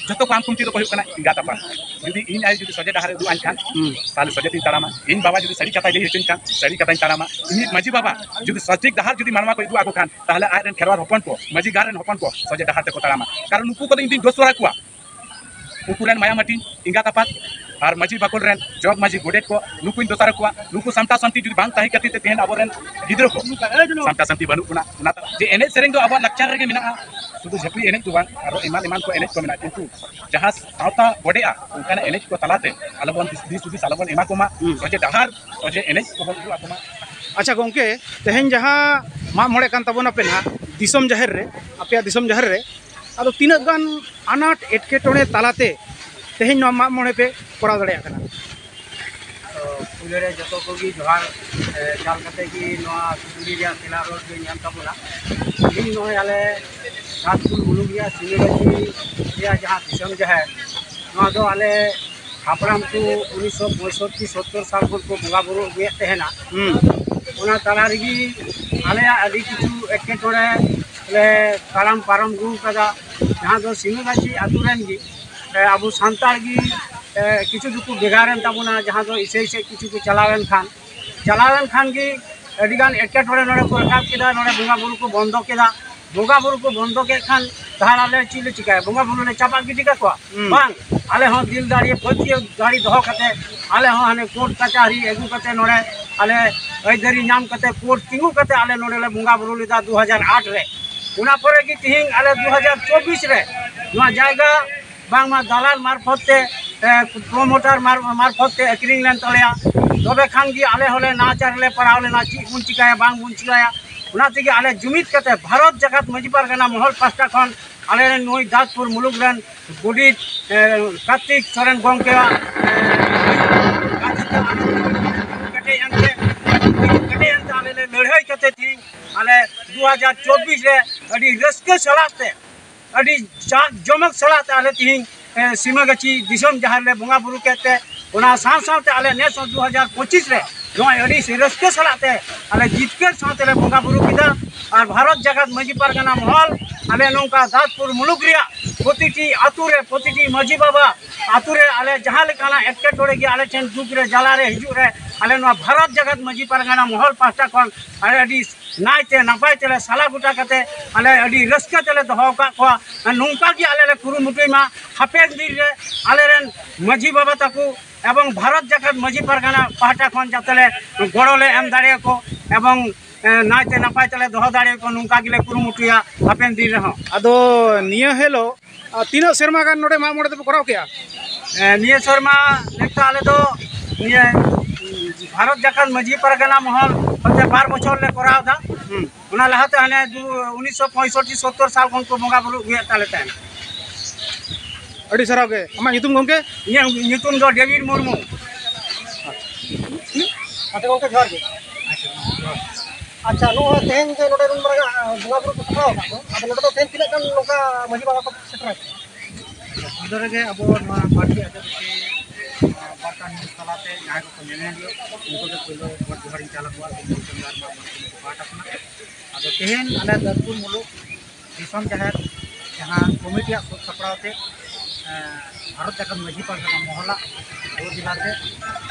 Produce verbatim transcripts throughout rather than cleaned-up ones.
ᱡᱚᱛᱚ ᱠᱚ ᱟᱢ ᱠᱷᱩᱱᱴᱤ ᱫᱚᱠᱚ ᱦᱩᱭᱩᱜ ᱠᱟᱱᱟ ᱮᱸᱜᱟᱛ ᱟᱯᱟᱛ᱾ ᱡᱩᱫᱤ ᱤᱧ ᱟᱭᱳ ᱡᱩᱫᱤ ᱥᱚᱡᱷᱮ ᱰᱟᱦᱟᱨ ᱮ ᱩᱫᱩᱜ ᱟᱹᱧ ᱠᱷᱟᱱ, ᱦᱩᱸ᱾ ᱛᱟᱦᱞᱮ ᱥᱚᱡᱷᱮ ᱛᱤᱧ ᱛᱟᱲᱟᱢᱟ᱾ ᱤᱧ ᱵᱟᱵᱟ ᱡᱩᱫᱤ ᱥᱟᱹᱨᱤ ᱠᱟᱛᱷᱟᱭ ᱞᱟᱹᱭ ᱦᱚᱪᱚᱧ ᱠᱷᱟᱱ, ᱥᱟᱹᱨᱤ ᱠᱟᱛᱷᱟᱧ ᱛᱟᱲᱟᱢᱟ᱾ ᱤᱧᱤᱡ ᱢᱟᱹᱡᱷᱤ ᱵᱟᱵᱟ ᱡᱩᱫᱤ ᱥᱚᱴᱷᱤᱠ ᱰᱟᱦᱟᱨ ᱡᱩᱫᱤ ᱢᱟᱱᱣᱟ ᱠᱚ ᱩᱫᱩᱜ ᱟᱠᱚ ᱠᱷᱟᱱ, ᱛᱟᱦᱞᱮ ᱟᱡ ᱨᱮᱱ ᱠᱷᱮᱨᱣᱟᱲ ᱦᱚᱯᱚᱱ ᱠᱚ, ᱢᱟᱹᱡᱷᱤ ᱜᱟᱲ ᱨᱮᱱ ᱦᱚᱯᱚᱱ ᱠᱚ ᱥᱚᱡᱷᱮ ᱰᱟᱦᱟᱨ ᱛᱮᱠᱚ ᱛᱟᱲᱟᱢᱟ᱾ ᱠᱟᱨᱚᱱ ᱱᱩᱠᱩ ᱠᱚᱫᱚ ᱤᱧ ᱫᱩᱧ ᱫᱳᱥ ᱦᱚᱨᱟ ᱠᱚᱣᱟ᱾ ᱩᱱᱠᱩ ᱨᱮᱱ ᱢᱟᱭᱟᱢ ᱦᱟᱹᱴᱤᱧ ᱮᱸᱜᱟᱛ ᱟᱯᱟᱛ ᱟᱨ ᱢᱟᱹᱡᱷᱤ ᱵᱟᱠᱷᱳᱞ ᱨᱮᱱ ᱡᱚᱜᱽ ᱢᱟᱹᱡᱷᱤ ᱜᱚᱰᱮᱛ ᱠᱚ, ᱱᱩᱠᱩᱧ ᱫᱚᱥᱟᱨ ᱠᱚᱣᱟ᱾ ᱱᱩᱠᱩ ᱥᱟᱢᱴᱟ ᱥᱟᱱᱛᱤ ᱡᱩᱫᱤ ᱵᱟᱝ ᱛᱟᱦᱮᱸ ᱠᱷᱟᱹᱛᱤᱨ ᱛᱮ ᱛᱮᱦᱮᱧ ᱟᱵᱚᱨᱮᱱ ᱜᱤᱫᱽᱨᱟᱹ ᱠᱚ ᱥᱟᱢᱴᱟ ᱥᱟᱱᱛᱤ ᱵᱟᱹᱱᱩᱜ ᱵᱚᱱᱟ᱾ ᱚᱱᱟ ᱡᱮ ᱮᱱᱮᱡ ᱥᱮᱨᱮᱧ ᱫᱚ ᱟᱵᱚᱣᱟᱜ ᱞᱟᱠᱪᱟᱨ ᱨᱮᱜᱮ ᱢᱮᱱᱟᱜᱼᱟ, ᱥᱩᱫᱷᱩ ᱡᱷᱟᱹᱯᱲᱤ ᱮᱱᱮᱡ ᱫᱚ ᱵᱟᱝ, ᱟᱨᱚ ᱮᱢᱟᱱ ᱮᱢᱟᱱ ᱠᱚ ᱮᱱᱮᱡ ᱠᱚ ᱢᱮᱱᱟᱜᱼᱟ, ᱠᱤᱱᱛᱩ ᱡᱟᱦᱟᱸ ᱥᱟᱶᱛᱟ ᱵᱚᱰᱮᱜᱼᱟ, ᱚᱱᱠᱟᱱᱟᱜ ᱮᱱᱮᱡ ᱠᱚ ᱛᱟᱞᱟᱛᱮ ᱟᱞᱚᱵᱚᱱ ᱫᱤᱥ ᱦᱩᱫᱤᱥ ᱟᱞᱚᱵᱚᱱ ᱮᱢᱟ ᱠᱚᱢᱟ᱾ ᱦᱩᱸ᱾ ᱥᱚᱡᱷᱮ ᱰᱟᱦᱟᱨ, ᱥᱚᱡᱷᱮ ᱮᱱᱮᱡ ᱠᱚᱵᱚᱱ ᱩᱫᱩᱜ ᱟᱠᱚᱢᱟ᱾ ᱟᱪᱪᱷᱟ ᱜᱚᱢᱠᱮ, ᱛᱮᱦᱮᱧ ᱡᱟᱦᱟᱸ ᱢᱟᱜ ᱢᱚᱬᱮ ᱠᱟᱱ ᱛᱟᱵᱚᱱᱟ ᱯᱮ ᱱᱟᱦᱟᱜ ᱫᱤᱥᱚᱢ ᱡᱟᱦᱮᱨ ᱨᱮ, ᱟᱯᱮᱭᱟᱜ ᱫᱤᱥᱚᱢ ᱡᱟᱦᱮᱨ ᱨᱮ, ᱟᱫᱚ ᱛᱤᱱᱟᱹᱜ ᱜᱟᱱ ᱟᱱᱟᱴ ᱮᱴᱠᱮᱴᱚᱬᱮ ᱛᱟᱞᱟᱛᱮ ᱛᱮᱦᱮᱧ ᱱᱚᱣᱟ ᱢᱟᱜ ᱢᱚᱬᱮ ᱯᱮ ᱠᱚᱨᱟᱣ ᱫᱟᱲᱮᱭᱟᱜ ᱠᱟᱱᱟ? ᱛᱚ, ᱯᱩᱭᱞᱩ ᱨᱮ ᱡᱚᱛᱚ ᱠᱚᱜᱮ ᱡᱚᱦᱟᱨ᱾ ᱮ, ᱪᱟᱞ ᱠᱟᱛᱮ ᱜᱮ ᱱᱚᱣᱟ ᱠᱩᱠᱞᱤ ᱨᱮᱭᱟᱜ ᱛᱮᱞᱟ ᱨᱚᱲ ᱫᱚᱧ ᱮᱢ ᱛᱟᱵᱚᱱᱟ᱾ ᱛᱮᱦᱮᱧ ᱱᱚᱜᱼᱚᱭ ᱟᱞᱮ ᱫᱟᱸᱛᱯᱩᱨ ᱢᱩᱞᱩᱠ ᱨᱮᱭᱟᱜ ᱥᱤᱢᱟᱹᱜᱟᱹᱪᱷᱤ ᱨᱮᱭᱟᱜ ᱡᱟᱦᱟᱸ ᱫᱤᱥᱚᱢ ᱡᱟᱦᱮᱨ, ᱱᱚᱣᱟ ᱫᱚ ᱟᱞᱮ ᱦᱟᱯᱲᱟᱢ ᱠᱚ ᱩᱱᱤᱥᱥᱚ ᱯᱚᱸᱭᱥᱚᱴᱴᱤ ᱥᱚᱛᱛᱚᱨ ᱥᱟᱞ ᱠᱷᱚᱱ ᱠᱚ ᱵᱚᱸᱜᱟ ᱵᱩᱨᱩ ᱟᱹᱜᱩᱭᱮᱫ ᱛᱟᱦᱮᱱᱟ᱾ ᱦᱩᱸ᱾ ᱚᱱᱟ ᱛᱟᱞᱟ ᱨᱮᱜᱮ ᱟᱞᱮᱭᱟᱜ ᱟᱹᱰᱤ ᱠᱤᱪᱷᱩ ᱮᱴᱠᱮᱴᱚᱬᱮ ᱞᱮ ᱛᱟᱲᱟᱢ ᱯᱟᱨᱚᱢ ᱟᱹᱜᱩ ᱠᱟᱫᱟ, ᱡᱟᱦᱟᱸ ᱫᱚ ᱥᱤᱢᱟᱹᱜᱟᱹᱪᱷᱤ ᱟᱹᱛᱩ ᱨᱮᱱ ᱜᱮ, ᱮ, ᱟᱵᱚ ᱥᱟᱱᱛᱟᱲ ᱜᱮ, ᱮ, ᱠᱤᱪᱷᱩ ᱫᱚᱠᱚ ᱵᱷᱮᱜᱟᱨ ᱮᱱ ᱛᱟᱵᱚᱱᱟ, ᱡᱟᱦᱟᱸ ᱫᱚ ᱤᱥᱟᱹᱭ ᱥᱮᱫ ᱠᱤᱪᱷᱩ ᱠᱚ ᱪᱟᱞᱟᱣ ᱮᱱ ᱠᱷᱟᱱ, ᱪᱟᱞᱟᱣ ᱮᱱ ᱠᱷᱟᱱ ᱜᱮ ᱟᱹᱰᱤ ᱜᱟᱱ ᱮᱴᱠᱮᱴᱚᱬᱮ ᱱᱚᱰᱮ ᱠᱚ ᱨᱟᱠᱟᱵ ᱠᱮᱫᱟ, ᱱᱚᱰᱮ ᱵᱚᱸᱜᱟ ᱵᱩᱨᱩ ᱠᱚ ᱵᱚᱱᱫᱚ ᱠᱮᱫᱟ᱾ ᱵᱚᱸᱜᱟ ᱵᱩᱨᱩ ᱠᱚ ᱵᱚᱱᱫᱚ ᱠᱮᱫ ᱠᱷᱟᱱ ᱛᱟᱦᱚᱞᱮ ᱟᱞᱮ ᱪᱮᱫ ᱞᱮ ᱪᱤᱠᱟᱹᱭᱟ? ᱵᱚᱸᱜᱟ ᱵᱩᱨᱩ ᱞᱮ ᱪᱟᱯᱟᱜ ᱜᱤᱰᱤ ᱠᱟᱠᱚᱣᱟ? ᱦᱩᱸ᱾ ᱵᱟᱝ, ᱟᱞᱮ ᱦᱚᱸ ᱫᱤᱞ ᱫᱟᱲᱮ, ᱯᱟᱹᱛᱭᱟᱹᱣ ᱫᱟᱲᱮ ᱫᱚᱦᱚ ᱠᱟᱛᱮ ᱟᱞᱮ ᱦᱚᱸ ᱦᱟᱱᱮ ᱠᱳᱨᱴ ᱠᱟᱪᱟᱦᱟᱨᱤ ᱟᱹᱜᱩ ᱠᱟᱛᱮ ᱱᱚᱰᱮ ᱟᱞᱮ ᱟᱹᱭᱫᱟᱹᱨᱤ ᱧᱟᱢ ᱠᱟᱛᱮ ᱠᱳᱨᱴ ᱛᱤᱸᱜᱩ ᱠᱟᱛᱮ ᱟᱞᱮ ᱱᱚᱰᱮ ᱞᱮ ᱵᱚᱸᱜᱟ ᱵᱩᱨᱩ ᱞᱮᱫᱟ ᱫᱩ ᱦᱟᱡᱟᱨ ᱟᱴ ᱨᱮ᱾ ᱚᱱᱟ ᱯᱚᱨᱮ ᱜᱮ ᱛᱤᱦᱤᱧ ᱟᱞᱮ ᱫᱩ ᱦᱟᱡᱟᱨ ᱪᱚᱵᱵᱤᱥ ᱨᱮ ᱱᱚᱣᱟ ᱡᱟᱭᱜᱟ ᱵᱟᱝᱢᱟ ᱫᱟᱞᱟᱞ ᱢᱟᱨᱯᱷᱚᱛ ᱛᱮ, ᱮ, ᱯᱨᱚᱢᱳᱴᱟᱨ ᱢᱟᱨ-, ᱢᱟᱨᱯᱷᱚᱛ ᱛᱮ ᱟᱹᱠᱷᱨᱤᱧ ᱞᱮᱱ ᱛᱟᱞᱮᱭᱟ᱾ ᱛᱚᱵᱮ ᱠᱷᱟᱱ ᱜᱮ ᱟᱞᱮ ᱦᱚᱸᱞᱮ ᱱᱟᱦᱟᱪᱟᱨ ᱨᱮᱞᱮ ᱯᱟᱲᱟᱣ ᱞᱮᱱᱟ, ᱪᱮᱫ ᱵᱚᱱ ᱪᱤᱠᱟᱹᱭᱟ, ᱵᱟᱝ ᱵᱚᱱ ᱪᱤᱠᱟᱹᱭᱟ᱾ ᱚᱱᱟ ᱛᱮᱜᱮ ᱟᱞᱮ ᱡᱩᱢᱤᱫ ᱠᱟᱛᱮ ᱵᱷᱟᱨᱚᱛ ᱡᱟᱠᱟᱛ ᱢᱟᱹᱡᱷᱤ ᱯᱟᱨᱜᱟᱱᱟ ᱢᱚᱦᱚᱞ ᱯᱟᱥᱴᱟ ᱠᱷᱚᱱ ᱟᱞᱮ ᱨᱮᱱ ᱱᱩᱭ ᱫᱟᱸᱛᱯᱩᱨ ᱢᱩᱞᱩᱠ ᱨᱮᱱ ᱜᱚᱰᱮᱛ, ᱮ, ᱠᱟᱨᱛᱤᱠ ᱥᱚᱨᱮᱱ ᱜᱚᱢᱠᱮᱭᱟᱜ, ᱮ, ᱠᱟᱨᱛᱤᱠ ᱟᱞᱮ ᱠᱮᱴᱮᱡ ᱮᱱᱛᱮ, ᱠᱮᱴᱮᱡ ᱮᱱᱛᱮ ᱟᱞᱮ ᱞᱮ ᱞᱟᱹᱲᱦᱟᱹᱭ ᱠᱟᱛᱮ ᱛᱮᱦᱮᱧ ᱟᱞᱮ ᱫᱩ ᱦᱟᱡᱟᱨ ᱪᱚᱵᱵᱤᱥ ᱨᱮ ᱟᱹᱰᱤ ᱨᱟᱹᱥᱠᱟᱹ ᱥᱟᱞᱟᱜ ᱛᱮ, ᱟᱹᱰᱤ ᱡᱟᱠ ᱡᱚᱢᱚᱠ ᱥᱟᱞᱟᱜ ᱛᱮ ᱟᱞᱮ ᱛᱮᱦᱮᱧ, ᱮ, ᱥᱤᱢᱟᱹᱜᱟᱹᱪᱷᱤ ᱫᱤᱥᱚᱢ ᱡᱟᱦᱮᱨ ᱞᱮ ᱵᱚᱸᱜᱟ ᱵᱩᱨᱩ ᱠᱮᱫ ᱛᱮ, ᱚᱱᱟ ᱥᱟᱶ ᱥᱟᱶᱛᱮ ᱟᱞᱮ ᱱᱮᱥ ᱦᱚᱸ ᱫᱩ ᱦᱟᱡᱟᱨ ᱯᱚᱸᱪᱤᱥ ᱨᱮ ᱱᱚᱜᱼᱚᱭ ᱟᱹᱰᱤ ᱨᱟᱹᱥᱠᱟᱹ ᱥᱟᱞᱟᱜ ᱛᱮ ᱟᱞᱮ ᱡᱤᱛᱠᱟᱹᱨ ᱥᱟᱶ ᱛᱮᱞᱮ ᱵᱚᱸᱜᱟ ᱵᱩᱨᱩ ᱠᱮᱫᱟ᱾ ᱟᱨ ᱵᱷᱟᱨᱚᱛ ᱡᱟᱠᱟᱛ ᱢᱟᱹᱡᱷᱤ ᱯᱟᱨᱜᱟᱱᱟ ᱢᱚᱦᱚᱞ ᱟᱞᱮ ᱱᱚᱝᱠᱟ ᱫᱟᱸᱛᱯᱩᱨ ᱢᱩᱞᱩᱠ ᱨᱮᱭᱟᱜ ᱯᱨᱚᱛᱤᱴᱤ ᱟᱹᱛᱩ ᱨᱮ, ᱯᱨᱚᱛᱤᱴᱤ ᱢᱟᱹᱡᱷᱤ ᱵᱟᱵᱟ ᱟᱹᱛᱩ ᱨᱮ ᱟᱞᱮ ᱡᱟᱦᱟᱸ ᱞᱮᱠᱟᱱᱟᱜ ᱮᱴᱠᱮᱴᱚᱬᱮ ᱜᱮ ᱟᱞᱮ ᱴᱷᱮᱱ ᱫᱩᱠ ᱨᱮ, ᱡᱟᱞᱟ ᱨᱮ ᱦᱤᱡᱩᱜ ᱨᱮ, ᱟᱞᱮ ᱱᱚᱣᱟ ᱵᱷᱟᱨᱚᱛ ᱡᱟᱠᱟᱛ ᱢᱟᱹᱡᱷᱤ ᱯᱟᱨᱜᱟᱱᱟ ᱢᱚᱦᱚᱞ ᱯᱟᱦᱴᱟ ᱠᱷᱚᱱ ᱟᱞᱮ ᱟᱹᱰᱤ ᱱᱟᱭᱛᱮ ᱱᱟᱯᱟᱭ ᱛᱮᱞᱮ ᱥᱟᱞᱟ ᱜᱚᱴᱟ ᱠᱟᱛᱮ ᱟᱞᱮ ᱟᱹᱰᱤ ᱨᱟᱹᱥᱠᱟᱹ ᱛᱮᱞᱮ ᱫᱚᱦᱚ ᱟᱠᱟᱫ ᱠᱚᱣᱟ᱾ ᱱᱚᱝᱠᱟ ᱜᱮ ᱟᱞᱮ ᱞᱮ ᱠᱩᱨᱩᱢᱩᱴᱩᱭ ᱢᱟ, ᱦᱟᱯᱮᱱ ᱫᱤᱱ ᱨᱮ ᱟᱞᱮᱨᱮᱱ ᱢᱟᱹᱡᱷᱤ ᱵᱟᱵᱟ ᱛᱟᱠᱚ ᱮᱵᱚᱝ ᱵᱷᱟᱨᱚᱛ ᱡᱟᱠᱟᱛ ᱢᱟᱹᱡᱷᱤ ᱯᱟᱨᱜᱟᱱᱟ ᱯᱟᱦᱴᱟ ᱠᱷᱚᱱ ᱡᱟᱛᱮ ᱞᱮ ᱜᱚᱲᱚ ᱞᱮ ᱮᱢ ᱫᱟᱲᱮᱭᱟᱠᱚ ᱮᱵᱚᱝ, ᱮ, ᱱᱟᱭᱛᱮ ᱱᱟᱯᱟᱭ ᱛᱮᱞᱮ ᱫᱚᱦᱚ ᱫᱟᱲᱮᱭᱟᱠᱚ, ᱱᱚᱝᱠᱟ ᱜᱮᱞᱮ ᱠᱩᱨᱩᱢᱩᱴᱩᱭᱟ ᱦᱟᱯᱮᱱ ᱫᱤᱱ ᱨᱮᱦᱚᱸ᱾ ᱟᱫᱚ ᱱᱤᱭᱟᱹ ᱦᱤᱞᱳᱜ, ᱟ, ᱛᱤᱱᱟᱹᱜ ᱥᱮᱨᱢᱟ ᱜᱟᱱ ᱱᱚᱰᱮ ᱢᱟᱜ ᱢᱚᱬᱮ ᱫᱚᱯᱮ ᱠᱚᱨᱟᱣ ᱠᱮᱜᱼᱟ? ᱮ, ᱱᱤᱭᱟᱹ ᱥᱮᱨᱢᱟ ᱱᱤᱛᱚᱜ ᱟᱞᱮ ᱫᱚ ᱱᱤᱭᱟᱹ ᱵᱷᱟᱨᱚᱛ ᱡᱟᱠᱟᱛ ᱢᱟᱹᱡᱷᱤ ᱯᱟᱨᱜᱟᱱᱟ ᱢᱚᱦᱚᱞ ᱦᱚᱛᱮ ᱵᱟᱨ ᱵᱚᱪᱷᱚᱨ ᱞᱮ ᱠᱚᱨᱟᱣ ᱮᱫᱟ᱾ ᱦᱩᱸ᱾ ᱚᱱᱟ ᱞᱟᱦᱟᱛᱮ ᱦᱟᱱᱮ ᱫᱩ-, ᱩᱱᱤᱥᱥᱚ ᱯᱚᱸᱭᱥᱚᱴᱴᱤ ᱥᱚᱛᱛᱚᱨ ᱥᱟᱞ ᱠᱷᱚᱱ ᱠᱚ ᱵᱚᱸᱜᱟ ᱵᱩᱨᱩ ᱟᱹᱜᱩᱭᱮᱫ ᱛᱟᱞᱮ ᱛᱟᱦᱮᱸᱱ᱾ ᱟᱹᱰᱤ ᱥᱟᱨᱦᱟᱣ ᱜᱮ᱾ ᱟᱢᱟᱜ ᱧᱩᱛᱩᱢ, ᱜᱚᱢᱠᱮ? ᱤᱧᱟᱹᱜ ᱧᱩᱛᱩᱢ ᱫᱚ ᱰᱮᱵᱷᱤᱰ ᱢᱩᱨᱢᱩ᱾ ᱟᱪᱪᱷᱟ ᱜᱚᱢᱠᱮ, ᱡᱚᱦᱟᱨ ᱜᱮ᱾ ᱟᱪᱪᱷᱟ, ᱱᱚᱜᱼᱚᱭ ᱛᱮᱦᱮᱧ ᱡᱮ ᱱᱚᱰᱮ ᱱᱩᱱ ᱢᱟᱨᱟᱝ ᱟᱜ ᱵᱚᱸᱜᱟ ᱵᱩᱨᱩ ᱠᱚ ᱥᱟᱯᱲᱟᱣ ᱟᱠᱟᱫ ᱫᱚ, ᱟᱫᱚ ᱱᱚᱰᱮ ᱫᱚ ᱛᱮᱦᱮᱧ ᱛᱤᱱᱟᱹᱜ ᱜᱟᱱ ᱱᱚᱝᱠᱟ ᱢᱟᱹᱡᱷᱤ ᱵᱟᱵᱟ ᱠᱚ ᱥᱮᱴᱮᱨ ᱟᱠᱟᱱᱟ? ᱯᱩᱭᱞᱩ ᱨᱮᱜᱮ ᱟᱵᱚ ᱱᱚᱣᱟ ᱯᱟᱹᱨᱥᱤ ᱟᱹᱫᱤᱵᱟᱹᱥᱤ, ᱟᱸ, ᱯᱟᱦᱴᱟ ᱱᱤᱭᱩᱡᱽ ᱛᱟᱞᱟᱛᱮ ᱡᱟᱦᱟᱸᱭ ᱠᱚᱠᱚ ᱧᱮᱧᱮᱞ ᱞᱟᱹᱜᱤᱫ, ᱩᱱᱠᱩ ᱜᱮ ᱯᱩᱭᱞᱩ ᱜᱚᱰ ᱡᱚᱦᱟᱨᱤᱧ ᱪᱟᱞ ᱟᱠᱚᱣᱟ, ᱟᱨ ᱵᱟᱝ ᱯᱟᱦᱴᱟ ᱠᱷᱚᱱᱟᱜ᱾ ᱟᱫᱚ ᱛᱮᱦᱮᱧ ᱟᱞᱮ ᱫᱟᱹᱛᱯᱩᱨ ᱢᱩᱞᱩᱠ ᱫᱤᱥᱚᱢ ᱡᱟᱦᱮᱨ ᱡᱟᱦᱟᱸ ᱠᱚᱢᱤᱴᱤᱭᱟᱜ ᱥᱟᱹᱛ ᱥᱟᱯᱲᱟᱣ ᱛᱮ, ᱮᱸ, ᱵᱷᱟᱨᱚᱛ ᱡᱟᱠᱟᱛ ᱢᱟᱹᱡᱷᱤ ᱯᱟᱨᱜᱟᱱᱟ ᱢᱚᱦᱚᱞᱟᱜ ᱜᱚᱲᱚ ᱡᱮᱞᱟᱛᱮ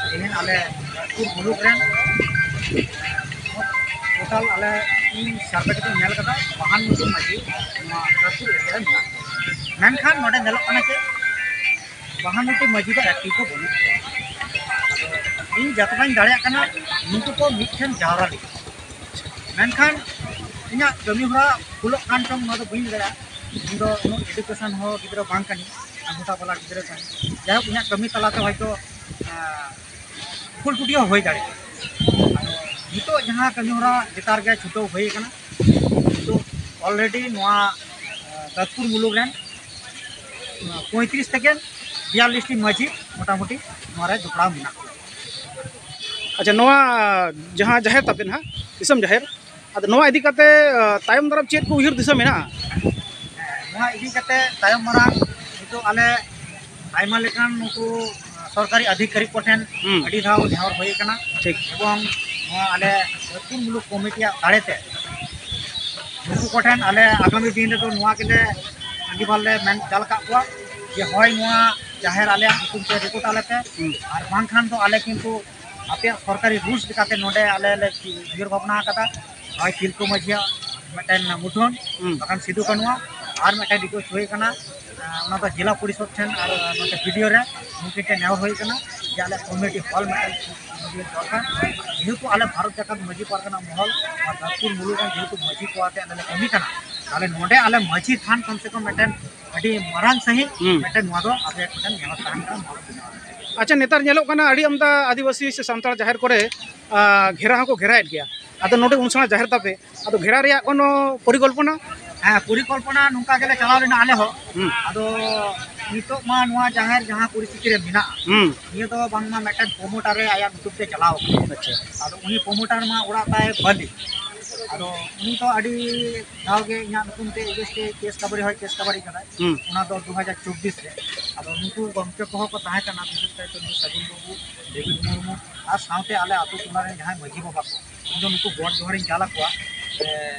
ᱛᱮᱦᱮᱧ ᱟᱞᱮ ᱫᱟᱹᱛᱯᱩᱨ ᱢᱩᱞᱩᱠ ᱨᱮᱱ, ᱮᱸ, ᱴᱳᱴᱟᱞ ᱟᱞᱮ ᱤᱧ ᱥᱟᱨᱵᱷᱮ ᱠᱟᱛᱮᱧ ᱧᱮᱞ ᱠᱟᱫᱟ, ᱵᱟᱦᱟᱱᱱᱚ ᱴᱤ ᱢᱟᱹᱡᱷᱤ ᱱᱚᱣᱟ ᱫᱟᱹᱛᱯᱩᱨ ᱮᱨᱤᱭᱟ ᱨᱮ ᱢᱮᱱᱟᱜ ᱠᱚᱣᱟ᱾ ᱢᱮᱱᱠᱷᱟᱱ ᱱᱚᱰᱮ ᱧᱮᱞᱚᱜ ᱠᱟᱱᱟ ᱪᱮᱫ, ᱵᱟᱦᱟᱱᱱᱚ ᱴᱤ ᱢᱟᱹᱡᱷᱤ ᱫᱚ ᱮᱠᱴᱤᱵᱷ ᱫᱚ ᱵᱟᱹᱱᱩᱜ ᱠᱚᱣᱟ᱾ ᱟᱫᱚ ᱤᱧ ᱡᱚᱛᱚᱴᱟᱧ ᱫᱟᱲᱮᱭᱟᱜ ᱠᱟᱱᱟ, ᱱᱩᱠᱩ ᱠᱚ ᱢᱤᱫ ᱴᱷᱮᱱ ᱡᱟᱣᱨᱟ ᱞᱟᱹᱜᱤᱫ᱾ ᱢᱮᱱᱠᱷᱟᱱ ᱤᱧᱟᱹᱜ ᱠᱟᱹᱢᱤ ᱦᱚᱨᱟ ᱵᱷᱩᱞᱚᱜ ᱠᱟᱱ ᱪᱚᱝ, ᱱᱚᱣᱟ ᱫᱚ ᱵᱟᱹᱧ ᱞᱟᱹᱭ ᱫᱟᱲᱮᱭᱟᱜᱼᱟ᱾ ᱤᱧ ᱫᱚ ᱩᱱᱟᱹᱜ ᱮᱰᱩᱠᱮᱥᱚᱱ ᱦᱚᱸ ᱜᱤᱫᱽᱨᱟᱹ ᱵᱟᱝ ᱠᱟᱹᱱᱟᱹᱧ, ᱟᱸᱜᱩᱴᱷᱟ ᱵᱟᱞᱟ ᱜᱤᱫᱽᱨᱟᱹ ᱠᱟᱹᱱᱟᱹᱧ᱾ ᱡᱟᱭᱦᱳᱠ, ᱤᱧᱟᱹᱜ ᱠᱟᱹᱢᱤ ᱛᱟᱞᱟᱛᱮ ᱦᱚᱭᱛᱳ, ᱟᱸ, ᱵᱷᱩᱞ ᱛᱨᱩᱴᱤ ᱦᱚᱸ ᱦᱩᱭ ᱫᱟᱲᱮᱭᱟᱜᱼᱟ᱾ ᱟᱫᱚ ᱱᱤᱛᱚᱜ ᱡᱟᱦᱟᱸ ᱠᱟᱹᱢᱤ ᱦᱚᱨᱟ ᱪᱮᱛᱟᱱ ᱨᱮᱜᱮ ᱪᱷᱩᱴᱟᱹᱣ ᱦᱩᱭ ᱟᱠᱟᱱᱟ, ᱱᱤᱛᱚᱜ ᱚᱞᱨᱮᱰᱤ ᱱᱚᱣᱟ, ᱟᱸ, ᱫᱟᱹᱛᱯᱩᱨ ᱢᱩᱞᱩᱠ ᱨᱮᱱ ᱯᱚᱸᱭᱛᱨᱤᱥ ᱛᱷᱮᱠᱮ ᱵᱤᱭᱟᱞᱞᱤᱥ ᱴᱤ ᱢᱟᱹᱡᱷᱤ ᱢᱚᱴᱟᱢᱩᱴᱤ ᱱᱚᱣᱟ ᱨᱮ ᱡᱚᱯᱲᱟᱣ ᱢᱮᱱᱟᱜ ᱠᱚᱣᱟ᱾ ᱟᱪᱪᱷᱟ, ᱱᱚᱣᱟ ᱡᱟᱦᱟᱸ ᱡᱟᱦᱮᱨ ᱛᱟᱯᱮ ᱱᱟᱦᱟᱜ, ᱫᱤᱥᱚᱢ ᱡᱟᱦᱮᱨ, ᱟᱫᱚ ᱱᱚᱣᱟ ᱤᱫᱤ ᱠᱟᱛᱮ, ᱟ, ᱛᱟᱭᱚᱢ ᱫᱟᱨᱟᱢ ᱪᱮᱫ ᱠᱚ ᱩᱭᱦᱟᱹᱨ ᱫᱤᱥᱟᱹ ᱢᱮᱱᱟᱜᱼᱟ? ᱱᱚᱣᱟ ᱤᱫᱤ ᱠᱟᱛᱮ ᱛᱟᱭᱚᱢ ᱢᱟᱨᱟᱝ ᱱᱤᱛᱚᱜ ᱟᱞᱮ ᱟᱭᱢᱟ ᱞᱮᱠᱟᱱ ᱱᱩᱠᱩ ᱥᱚᱨᱠᱟᱨᱤ ᱟᱫᱷᱤᱠᱟᱨᱤᱠ ᱠᱚᱴᱷᱮᱱ ᱦᱩᱸ᱾ ᱟᱹᱰᱤ ᱫᱷᱟᱣ ᱱᱮᱦᱚᱨ ᱦᱩᱭ ᱟᱠᱟᱱᱟ᱾ ᱴᱷᱤᱠ᱾ ᱮᱵᱚᱝ ᱱᱚᱣᱟ ᱟᱞᱮ ᱟᱹᱛᱩ ᱢᱩᱞᱩᱠ ᱠᱚᱢᱤᱴᱤᱭᱟᱜ ᱫᱟᱲᱮᱛᱮ ᱱᱩᱠᱩ ᱠᱚᱴᱷᱮᱱ ᱟᱞᱮ ᱟᱜᱟᱢᱤ ᱫᱤᱱ ᱨᱮᱫᱚ ᱱᱚᱣᱟ ᱜᱮᱞᱮ ᱟᱹᱰᱤ ᱵᱟᱨ ᱞᱮ ᱢᱮᱱ ᱪᱟᱞ ᱟᱠᱟᱫ ᱠᱚᱣᱟ ᱡᱮ ᱦᱳᱭ, ᱱᱚᱣᱟ ᱡᱟᱦᱮᱨ ᱟᱞᱮᱭᱟᱜ ᱧᱩᱛᱩᱢ ᱛᱮ ᱨᱮᱠᱚᱨᱰ ᱟᱞᱮ ᱯᱮ, ᱟᱨ ᱵᱟᱝᱠᱷᱟᱱ ᱫᱚ ᱟᱞᱮ ᱠᱤᱱᱛᱩ ᱟᱯᱮᱭᱟᱜ ᱥᱚᱨᱠᱟᱨᱤ ᱨᱩᱞᱥ ᱞᱮᱠᱟᱛᱮ ᱱᱚᱰᱮ ᱟᱞᱮ ᱞᱮ ᱩᱭᱦᱟᱹᱨ ᱵᱷᱟᱵᱽᱱᱟ ᱟᱠᱟᱫᱟ, ᱦᱳᱭ, ᱛᱤᱞᱠᱟᱹ ᱢᱟᱹᱡᱷᱤᱭᱟᱜ ᱢᱤᱫᱴᱮᱱ ᱢᱩᱴᱷᱟᱹᱱ, ᱦᱩᱸ᱾ ᱵᱟᱠᱷᱟᱱ ᱥᱤᱫᱩ ᱠᱟᱹᱱᱩᱣᱟᱜ, ᱟᱨ ᱢᱤᱫᱴᱮᱱ ᱨᱤᱠᱣᱮᱥᱴ ᱦᱩᱭ ᱟᱠᱟᱱᱟ, ᱟᱸ, ᱚᱱᱟ ᱫᱚ ᱡᱮᱞᱟ ᱯᱚᱨᱤᱥᱚᱫ ᱴᱷᱮᱱ ᱟᱨ ᱱᱚᱛᱮ ᱵᱤ ᱰᱤ ᱳ ᱨᱮ ᱩᱱᱠᱤᱱ ᱴᱷᱮᱱ ᱱᱮᱦᱚᱨ ᱦᱩᱭ ᱟᱠᱟᱱᱟ ᱡᱮ ᱟᱞᱮ ᱠᱚᱢᱤᱴᱤ ᱦᱚᱞ ᱢᱤᱫᱴᱮᱱ ᱫᱚᱨᱠᱟᱨ᱾ ᱡᱮᱦᱮᱛᱩ ᱟᱞᱮ ᱵᱷᱟᱨᱚᱛ ᱡᱟᱠᱟᱛ ᱢᱟᱹᱡᱷᱤ ᱯᱟᱨᱜᱟᱱᱟ ᱢᱚᱦᱚᱞ ᱟᱨ ᱫᱷᱟᱹᱨᱛᱤ ᱢᱩᱞᱩᱠ ᱨᱮᱱ ᱡᱮᱦᱮᱛᱩ ᱢᱟᱹᱡᱷᱤ ᱠᱚ ᱟᱛᱮ ᱟᱞᱮ ᱞᱮ ᱠᱟᱹᱢᱤ ᱠᱟᱱᱟ, ᱛᱟᱦᱞᱮ ᱱᱚᱰᱮ ᱟᱞᱮ ᱢᱟᱹᱡᱷᱤ ᱛᱷᱟᱱ ᱠᱚᱢ ᱥᱮ ᱠᱚᱢ ᱢᱤᱫᱴᱮᱱ ᱟᱹᱰᱤ ᱢᱟᱨᱟᱝ ᱥᱟᱺᱦᱤᱡ ᱦᱩᱸ᱾ ᱢᱤᱫᱴᱮᱱ ᱱᱚᱣᱟ ᱫᱚ ᱟᱯᱮ ᱢᱤᱫᱴᱮᱱ ᱱᱮᱦᱚᱨ ᱛᱟᱦᱮᱱ ᱠᱟᱱᱟ, ᱱᱚᱣᱟ ᱫᱚ ᱵᱮᱱᱟᱣ ᱟᱞᱮ᱾ ᱟᱪᱪᱷᱟ, ᱱᱮᱛᱟᱨ ᱧᱮᱞᱚᱜ ᱠᱟᱱᱟ ᱟᱹᱰᱤ ᱟᱢᱫᱟ ᱟᱹᱫᱤᱵᱟᱹᱥᱤ ᱥᱮ ᱥᱟᱱᱛᱟᱲ ᱡᱟᱦᱮᱨ ᱠᱚᱨᱮ, ᱟ, ᱜᱷᱮᱨᱟ ᱦᱚᱸᱠᱚ ᱜᱷᱮᱨᱟᱭᱮᱫ ᱜᱮᱭᱟ᱾ ᱟᱫᱚ ᱱᱚᱰᱮ ᱩᱱ ᱥᱮᱬᱟ ᱡᱟᱦᱮᱨ ᱛᱟᱯᱮ, ᱟᱫᱚ ᱜᱷᱮᱨᱟ ᱨᱮᱭᱟᱜ ᱠᱳᱱᱳ ᱯᱚᱨᱤᱠᱚᱞᱯᱚᱱᱟ? ᱦᱮᱸ, ᱯᱚᱨᱤᱠᱚᱞᱯᱚᱱᱟ ᱱᱚᱝᱠᱟ ᱜᱮᱞᱮ ᱪᱟᱞᱟᱣ ᱞᱮᱱᱟ ᱟᱞᱮ ᱦᱚᱸ᱾ ᱦᱩᱸ᱾ ᱟᱫᱚ ᱱᱤᱛᱚᱜ ᱢᱟ ᱱᱚᱣᱟ ᱡᱟᱦᱮᱨ ᱡᱟᱦᱟᱸ ᱯᱚᱨᱤᱥᱛᱷᱤᱛᱤ ᱨᱮ ᱢᱮᱱᱟᱜᱼᱟ, ᱦᱩᱸ᱾ ᱱᱤᱭᱟᱹ ᱫᱚ ᱵᱟᱝᱢᱟ ᱢᱤᱫᱴᱮᱱ ᱯᱨᱚᱢᱳᱴᱟᱨ ᱮ ᱟᱭᱟᱜ ᱧᱩᱛᱩᱢ ᱛᱮ ᱪᱟᱞᱟᱣ ᱟᱠᱟᱱᱟ᱾ ᱟᱪᱪᱷᱟ᱾ ᱟᱫᱚ ᱩᱱᱤ ᱯᱨᱚᱢᱳᱴᱟᱨ ᱢᱟ ᱚᱲᱟᱜ ᱛᱟᱭ ᱵᱟᱹᱞᱤ᱾ ᱟᱫᱚ ᱩᱱᱤ ᱫᱚ ᱟᱹᱰᱤ ᱫᱷᱟᱣ ᱜᱮ ᱤᱧᱟᱹᱜ ᱧᱩᱛᱩᱢ ᱛᱮ ᱮᱜᱮᱱᱥᱴ ᱮ ᱠᱮᱥ ᱠᱟᱵᱟᱨᱤ ᱦᱚᱸᱭ ᱠᱮᱥ ᱠᱟᱵᱟᱨᱤ ᱠᱟᱫᱟᱭ᱾ ᱦᱩᱸ᱾ ᱚᱱᱟ ᱫᱚ ᱫᱩ ᱦᱟᱡᱟᱨ ᱪᱚᱵᱵᱤᱥ ᱨᱮ᱾ ᱟᱫᱚ ᱱᱩᱠᱩ ᱜᱚᱢᱠᱮ ᱠᱚᱦᱚᱸ ᱠᱚ ᱛᱟᱦᱮᱸ ᱠᱟᱱᱟ, ᱵᱤᱥᱮᱥ ᱠᱟᱭᱛᱮ ᱱᱩᱭ ᱥᱟᱹᱜᱩᱱ ᱵᱟᱹᱵᱩ, ᱰᱮᱵᱷᱤᱰ ᱢᱩᱨᱢᱩ, ᱟᱨ ᱥᱟᱶᱛᱮ ᱟᱞᱮ ᱟᱹᱛᱩ ᱴᱚᱞᱟ ᱨᱮᱱ ᱡᱟᱦᱟᱸᱭ ᱢᱟᱹᱡᱷᱤ ᱵᱟᱵᱟ ᱠᱚ, ᱤᱧ ᱫᱚ ᱱᱩᱠᱩ ᱜᱚᱰ ᱡᱚᱦᱟᱨᱤᱧ ᱪᱟᱞ ᱟᱠᱚᱣᱟ᱾ ᱮ,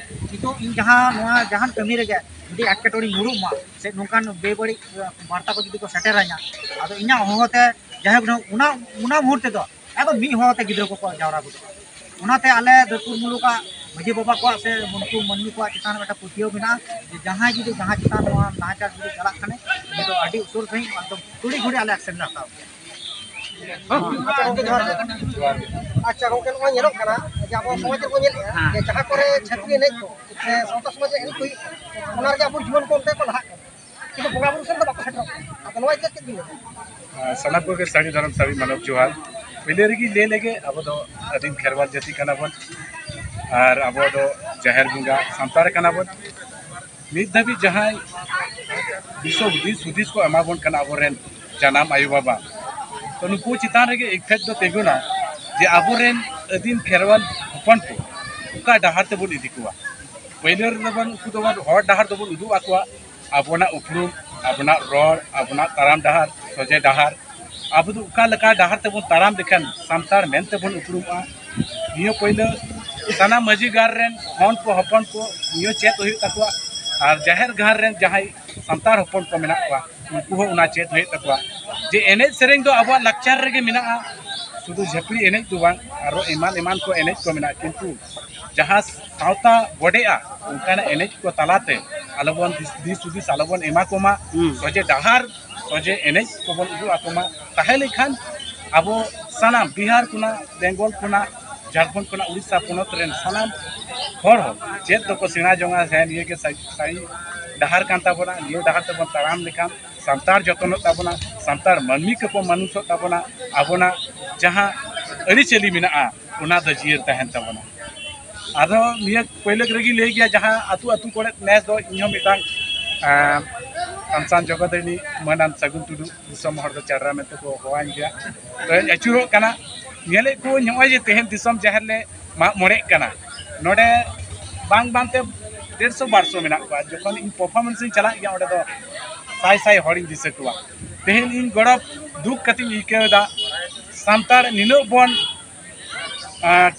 ᱱᱤᱛᱚᱜ ᱤᱧ ᱡᱟᱦᱟᱸ ᱱᱚᱣᱟ ᱡᱟᱦᱟᱱ ᱠᱟᱹᱢᱤ ᱨᱮᱜᱮ ᱡᱩᱫᱤ ᱮᱴᱠᱮᱴᱚᱬᱮᱧ ᱧᱩᱨᱩᱜ ᱢᱟ ᱥᱮ ᱱᱚᱝᱠᱟᱱ ᱵᱮᱵᱟᱹᱲᱤᱡ, ᱮ, ᱵᱟᱨᱛᱟ ᱠᱚ ᱡᱩᱫᱤ ᱠᱚ ᱥᱮᱴᱮᱨᱟᱹᱧᱟ, ᱟᱫᱚ ᱤᱧᱟᱹᱜ ᱦᱚᱦᱚᱛᱮ ᱡᱟᱭᱦᱳᱠ ᱚᱱᱟ, ᱚᱱᱟ ᱢᱩᱦᱩᱨᱛᱮ ᱫᱚ ᱮᱠᱫᱚᱢ ᱢᱤᱫ ᱦᱚᱦᱚᱛᱮ ᱜᱤᱫᱽᱨᱟᱹ ᱠᱚᱠᱚ ᱡᱟᱣᱨᱟ ᱜᱚᱫᱚᱜᱼᱟ᱾ ᱚᱱᱟᱛᱮ ᱟᱞᱮ ᱫᱟᱹᱛᱯᱩᱨ ᱢᱩᱞᱩᱠᱟᱜ ᱢᱟᱹᱡᱷᱤ ᱵᱟᱵᱟ ᱠᱚᱣᱟᱜ ᱥᱮ ᱩᱱᱠᱩ ᱢᱟᱹᱱᱢᱤ ᱠᱚᱣᱟᱜ ᱪᱮᱛᱟᱱ ᱨᱮ ᱢᱤᱫᱴᱟᱝ ᱯᱟᱹᱛᱭᱟᱹᱣ ᱢᱮᱱᱟᱜᱼᱟ ᱡᱮ ᱡᱟᱦᱟᱸᱭ ᱡᱩᱫᱤ ᱡᱟᱦᱟᱸ ᱪᱮᱛᱟᱱ ᱱᱚᱣᱟ ᱱᱟᱦᱟᱪᱟᱨ ᱡᱩᱫᱤ ᱪᱟᱞᱟᱜ ᱠᱷᱟᱱᱮ, ᱩᱱᱤ ᱫᱚ ᱟᱹᱰᱤ ᱩᱥᱟᱹᱨᱟ ᱥᱟᱺᱦᱤᱡ ᱮᱠᱫᱚᱢ ᱛᱩᱲᱤ ᱜᱷᱩᱲᱤ ᱟᱞᱮ ᱮᱠᱥᱮᱱ ᱞᱮ ᱦᱟᱛᱟᱣ ᱜᱮᱭᱟ᱾ ᱟᱪᱪᱷᱟ, ᱜᱚᱢᱠᱮ, ᱡᱚᱦᱟᱨ ᱜᱮ᱾ ᱡᱚᱦᱟᱨ ᱜᱮ᱾ ᱟᱪᱪᱷᱟ, ᱜᱚᱢᱠᱮ, ᱱᱚᱜᱼᱚᱭ ᱧᱮᱞᱚᱜ ᱠᱟᱱᱟ ᱡᱮ ᱟᱵᱚ ᱥᱚᱢᱟᱡᱽ ᱨᱮᱵᱚᱱ ᱧᱮᱞᱮᱫᱼᱟ ᱦᱮᱸ᱾ ᱡᱮ ᱡᱟᱦᱟᱸ ᱠᱚᱨᱮ ᱪᱷᱟᱹᱛᱤᱠ ᱮᱱᱮᱡ ᱠᱚ ᱥᱮ ᱥᱟᱶᱛᱟ ᱥᱚᱢᱟᱡᱽ ᱨᱮ ᱮᱱᱮᱡ ᱠᱚ ᱦᱩᱭᱩᱜ ᱠᱟᱱᱟ, ᱚᱱᱟ ᱨᱮᱜᱮ ᱟᱵᱚ ᱡᱩᱣᱟᱹᱱ ᱠᱚ ᱚᱱᱛᱮ ᱠᱚ ᱞᱟᱦᱟᱜ ᱠᱟᱱᱟ, ᱠᱤᱱᱛᱩ ᱵᱚᱸᱜᱟ ᱵᱩᱨᱩ ᱥᱮᱫ ᱫᱚ ᱵᱟᱠᱚ ᱥᱮᱴᱮᱨᱚᱜ ᱠᱟᱱᱟ᱾ ᱟᱫᱚ ᱱᱚᱣᱟ ᱤᱫᱤ ᱠᱟᱛᱮ ᱪᱮᱫ ᱵᱤᱱ ᱞᱟᱹᱭᱟ? ᱟᱨ ᱥᱟᱱᱟᱢ ᱠᱚᱜᱮ ᱥᱟᱹᱨᱤ ᱫᱷᱚᱨᱚᱢ ᱥᱟᱹᱨᱤ ᱢᱟᱱᱚᱛ ᱡᱚᱦᱟᱨ᱾ ᱯᱳᱭᱞᱳ ᱨᱮᱜᱮᱧ ᱞᱟᱹᱭ ᱞᱮᱜᱮ, ᱟᱵᱚ ᱫᱚ ᱟᱹᱫᱤᱢ ᱠᱷᱮᱨᱣᱟᱞ ᱡᱟᱹᱛᱤ ᱠᱟᱱᱟ ᱵᱚᱱ ᱟᱨ ᱟᱵᱚ ᱫᱚ ᱡᱟᱦᱮᱨ ᱵᱚᱸᱜᱟ ᱥᱟᱱᱛᱟᱲ ᱠᱟᱱᱟ ᱵᱚᱱ᱾ ᱱᱤᱛ ᱫᱷᱟᱹᱵᱤᱡ ᱡᱟᱦᱟᱸᱭ ᱫᱤᱥ ᱦᱩᱫᱤᱥ, ᱦᱩᱫᱤᱥ ᱠᱚ ᱮᱢᱟ ᱵᱚᱱ ᱠᱟᱱᱟ ᱟᱵᱚᱨᱮᱱ ᱡᱟᱱᱟᱢ ᱟᱭᱳ ᱵᱟᱵᱟ, ᱛᱚ ᱱᱩᱠᱩ ᱪᱮᱛᱟᱱ ᱨᱮᱜᱮ ᱤᱯᱷᱮᱠᱴ ᱫᱚ ᱛᱤᱸᱜᱩᱱᱟ ᱡᱮ ᱟᱵᱚᱨᱮᱱ ᱟᱹᱫᱤᱢ ᱠᱷᱮᱨᱣᱟᱞ ᱦᱚᱯᱚᱱ ᱠᱚ ᱚᱠᱟ ᱰᱟᱦᱟᱨ ᱛᱮᱵᱚᱱ ᱤᱫᱤ ᱠᱚᱣᱟ᱾ ᱯᱳᱭᱞᱳ ᱨᱮᱫᱚ ᱵᱚᱱ ᱩᱱᱠᱩ ᱫᱚᱵᱚᱱ ᱦᱚᱨ ᱰᱟᱦᱟᱨ ᱫᱚᱵᱚᱱ ᱩᱫᱩᱜ ᱟᱠᱚᱣᱟ, ᱟᱵᱚᱱᱟᱜ ᱩᱯᱨᱩᱢ, ᱟᱵᱚᱱᱟᱜ ᱨᱚᱲ, ᱟᱵᱚᱱᱟᱜ ᱛᱟᱲᱟᱢ ᱰᱟᱦᱟᱨ, ᱥᱚᱡᱷᱮ ᱰᱟᱦᱟᱨ, ᱟᱵᱚ ᱫᱚ ᱚᱠᱟ ᱞᱮᱠᱟ ᱰᱟᱦᱟᱨ ᱛᱮᱵᱚᱱ ᱛᱟᱲᱟᱢ ᱞᱮᱠᱷᱟᱱ ᱥᱟᱱᱛᱟᱲ ᱢᱮᱱᱛᱮᱵᱚᱱ ᱩᱯᱨᱩᱢᱚᱜᱼᱟ᱾ ᱱᱤᱭᱟᱹ ᱯᱳᱭᱞᱳ ᱥᱟᱱᱟᱢ ᱢᱟᱹᱡᱷᱤ ᱜᱟᱲ ᱨᱮᱱ ᱦᱚᱱ ᱠᱚ, ᱦᱚᱯᱚᱱ ᱠᱚ ᱱᱤᱭᱟᱹ ᱪᱮᱫ ᱦᱩᱭᱩᱜ ᱛᱟᱠᱚᱣᱟ, ᱟᱨ ᱡᱟᱦᱮᱨ ᱜᱟᱲ ᱨᱮᱱ ᱡᱟᱦᱟᱸᱭ ᱥᱟᱱᱛᱟᱲ ᱦᱚᱯᱚᱱ ᱠᱚ ᱢᱮᱱᱟᱜ ᱠᱚᱣᱟ, ᱩᱱᱠᱩ ᱦᱚᱸ ᱚᱱᱟ ᱪᱮᱫ ᱦᱩᱭᱩᱜ ᱛᱟᱠᱚᱣᱟ᱾ ᱡᱮ ᱮᱱᱮᱡ ᱥᱮᱨᱮᱧ ᱫᱚ ᱟᱵᱚᱣᱟᱜ ᱞᱟᱠᱪᱟᱨ ᱨᱮᱜᱮ ᱢᱮᱱᱟᱜᱼᱟ, ᱥᱩᱫᱷᱩ ᱡᱷᱟᱹᱯᱲᱤ ᱮᱱᱮᱡ ᱫᱚ ᱵᱟᱝ, ᱟᱨᱚ ᱮᱢᱟᱱ ᱮᱢᱟᱱ ᱠᱚ ᱮᱱᱮᱡ ᱠᱚ ᱢᱮᱱᱟᱜᱼᱟ, ᱠᱤᱱᱛᱩ ᱡᱟᱦᱟᱸ ᱥᱟᱶᱛᱟ ᱵᱚᱰᱮᱜᱼᱟ, ᱚᱱᱠᱟᱱᱟᱜ ᱮᱱᱮᱡ ᱠᱚ ᱛᱟᱞᱟᱛᱮ ᱟᱞᱚᱵᱚᱱ ᱫᱤᱥ, ᱫᱤᱥ ᱦᱩᱫᱤᱥ ᱟᱞᱚᱵᱚᱱ ᱮᱢᱟ ᱠᱚᱢᱟ᱾ ᱦᱩᱸ᱾ ᱥᱚᱡᱷᱮ ᱰᱟᱦᱟᱨ, ᱥᱚᱡᱷᱮ ᱮᱱᱮᱡ ᱠᱚᱵᱚᱱ ᱩᱫᱩᱜ ᱟᱠᱚᱢᱟ᱾ ᱛᱟᱦᱮᱸ ᱞᱮᱱᱠᱷᱟᱱ ᱟᱵᱚ ᱥᱟᱱᱟᱢ ᱵᱤᱦᱟᱨ ᱠᱷᱚᱱᱟᱜ, ᱵᱮᱝᱜᱚᱞ ᱠᱷᱚᱱᱟᱜ, ᱡᱷᱟᱲᱠᱷᱚᱸᱰ ᱠᱷᱚᱱᱟᱜ, ᱩᱲᱤᱥᱥᱟ ᱯᱚᱱᱚᱛ ᱨᱮᱱ ᱥᱟᱱᱟᱢ ᱦᱚᱲ ᱦᱚᱸ ᱪᱮᱫ ᱫᱚᱠᱚ ᱥᱮᱬᱟ ᱡᱚᱝᱟ, ᱥᱮ ᱱᱤᱭᱟᱹ ᱜᱮ ᱥᱟᱹᱨᱤ, ᱥᱟᱹᱨᱤ ᱰᱟᱦᱟᱨ ᱠᱟᱱ ᱛᱟᱵᱚᱱᱟ᱾ ᱱᱤᱭᱟᱹ ᱰᱟᱦᱟᱨ ᱛᱮᱵᱚᱱ ᱛᱟᱲᱟᱢ ᱞᱮᱠᱷᱟᱱ ᱥᱟᱱᱛᱟᱲ ᱡᱚᱛᱚᱱᱚᱜ ᱛᱟᱵᱚᱱᱟ, ᱥᱟᱱᱛᱟᱲ ᱢᱟᱹᱱᱢᱤ ᱠᱚᱠᱚ ᱢᱟᱹᱱᱩᱥᱚᱜ ᱛᱟᱵᱚᱱᱟ, ᱟᱵᱚᱱᱟᱜ ᱡᱟᱦᱟᱸ ᱟᱹᱨᱤᱪᱟᱹᱞᱤ ᱢᱮᱱᱟᱜᱼᱟ, ᱚᱱᱟ ᱫᱚ ᱡᱤᱭᱟᱹᱲ ᱛᱟᱦᱮᱱ ᱛᱟᱵᱚᱱᱟ᱾ ᱟᱫᱚ ᱱᱤᱭᱟᱹ ᱯᱳᱭᱞᱳ ᱨᱮᱜᱮᱧ ᱞᱟᱹᱭ ᱜᱮᱭᱟ, ᱡᱟᱦᱟᱸ ᱟᱹᱛᱩ ᱟᱹᱛᱩ ᱠᱚᱨᱮ ᱱᱮᱥ ᱫᱚ ᱤᱧᱦᱚᱸ ᱢᱤᱫᱴᱟᱝ, ᱟᱸ, ᱯᱷᱟᱱᱥᱟᱱ ᱡᱚᱜᱚᱛ ᱨᱤᱱᱤᱡ ᱢᱟᱹᱱᱟᱱ ᱥᱟᱹᱜᱩᱱ ᱴᱩᱰᱩ, ᱫᱤᱥᱚᱢ ᱦᱚᱲ ᱫᱚ ᱪᱟᱨᱟ ᱢᱮᱱᱛᱮ ᱠᱚ ᱦᱚᱦᱚᱣᱟᱹᱧ ᱜᱮᱭᱟ᱾ ᱛᱚᱧ ᱟᱹᱪᱩᱨᱚᱜ ᱠᱟᱱᱟ, ᱧᱮᱞᱮᱫ ᱠᱚᱣᱟᱧ ᱱᱚᱜᱼᱚᱭ ᱡᱮ ᱛᱮᱦᱮᱧ ᱫᱤᱥᱚᱢ ᱡᱟᱦᱮᱨ ᱞᱮ ᱢᱟᱜ ᱢᱚᱬᱮᱜ ᱠᱟᱱᱟ, ᱱᱚᱰᱮ ᱵᱟᱝ ᱵᱟᱝᱛᱮ ᱰᱮᱲᱥᱚ ᱵᱟᱨᱥᱚ ᱢᱮᱱᱟᱜ ᱠᱚᱣᱟ᱾ ᱡᱚᱠᱷᱚᱱ ᱤᱧ ᱯᱟᱨᱯᱷᱚᱨᱢᱮᱱᱥ ᱤᱧ ᱪᱟᱞᱟᱜ ᱜᱮᱭᱟ, ᱚᱸᱰᱮ ᱫᱚ ᱥᱟᱭ ᱥᱟᱭ ᱦᱚᱲᱤᱧ ᱫᱤᱥᱟᱹ ᱠᱚᱣᱟ᱾ ᱛᱮᱦᱮᱧ ᱤᱧ ᱜᱚᱨᱚᱵᱽ ᱫᱩᱠ ᱠᱟᱛᱮᱧ ᱟᱹᱭᱠᱟᱹᱣ ᱮᱫᱟ, ᱥᱟᱱᱛᱟᱲ ᱱᱤᱱᱟᱹᱜ ᱵᱚᱱ, ᱟᱸ,